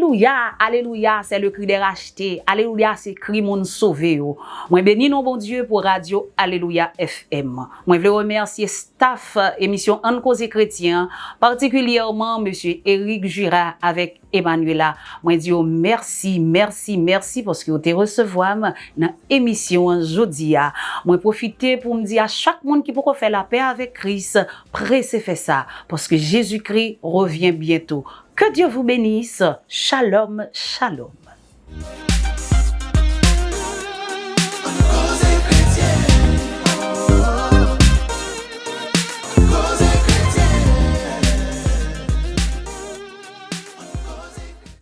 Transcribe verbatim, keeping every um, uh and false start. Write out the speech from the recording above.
Alelouya, alelouya, c'est le cri des rachetés. Alelouya, se kri moun sove yo. Mwen beni non Bondye pou radyo Alelouya F M. Mwen vle remèsye staff emisyon Ann Koze Kretyen, patikilyèman mesye Eric Jura avèk Emanuela. Mwen di yo mèsi, mèsi, mèsi paske yo te resevwa m nan emisyon an jodi a. Mwen pwofite pou m di a chak moun ki poko fè lapè avèk Kris, prese fè sa, paske Jezikri revyen byento. Que Dieu vous bénisse. Shalom, shalom.